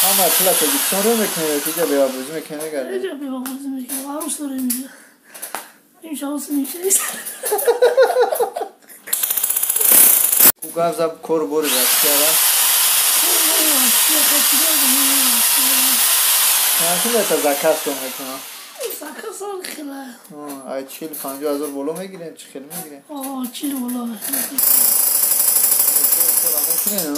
Ҳама пула Тоҷикистон рӯ мекунед ё ки ҷа бевабозӣ мекунед мегардед? Ҷа бевабозӣ мекунем. Арӯс дорем инҷа. Имшаб мешавад. Ку гап зад кору бори Россияра? Чанд это заказ кон мекунам? Заказ ҳар хела. Ай 40-50 ҳазор боло мегирем, чӣ хел мегирем? О, 40 боло. Мекунем,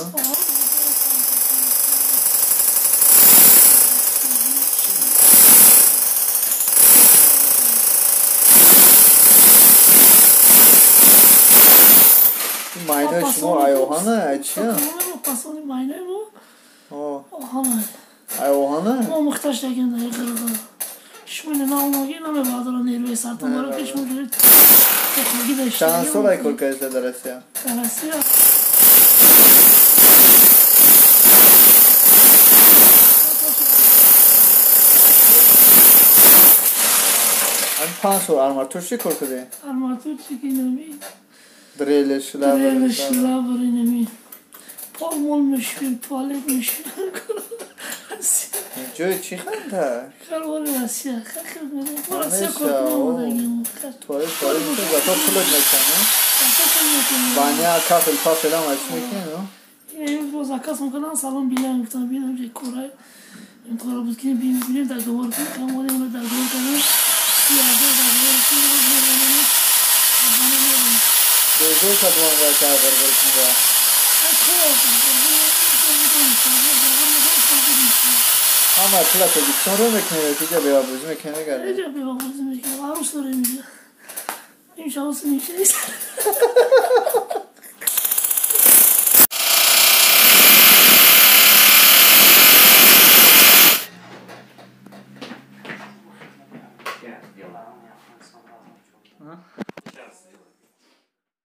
майнаи шумо ай оҳана, ай чия? Пасони майнаи мо оҳана. Ай оҳана? Мо мухтаҷ дагем дар қирғиза. Шумо наомаги намебардора нервои сартонро ки шумо технологи дошта. Чанд сол ай кор кардед дар Россия? Дар Россия 5 сол арматур чӣ кор кардед? Арматур чӣ ки нами? Дрели шлабр. Дрели шлабр нами. Пол мол мешвем, туалет мешвем. Ҷои чӣ ханда? Карвони Россия. Хахир медем. Россия кор кунам. Туалет туалет мешвем, зато пулат мекунам. Баня, кафел, пафел ҳам аз мекунем, но? Бо заказ мекунам, салон билям гуфтам, бинам ҷои корай. Ин кора буд ки бинем договор кунем, камодем договор кардем. Безор кадом ва кагар кунда. Ҳама пула Тоҷикистон рӯ мекунед ё ки ҷа бевабозӣ мекунед мегардед? Ҷа бевабозӣ мекунем. Арӯс дорем инҷа. Имшаб мешавад. Huh?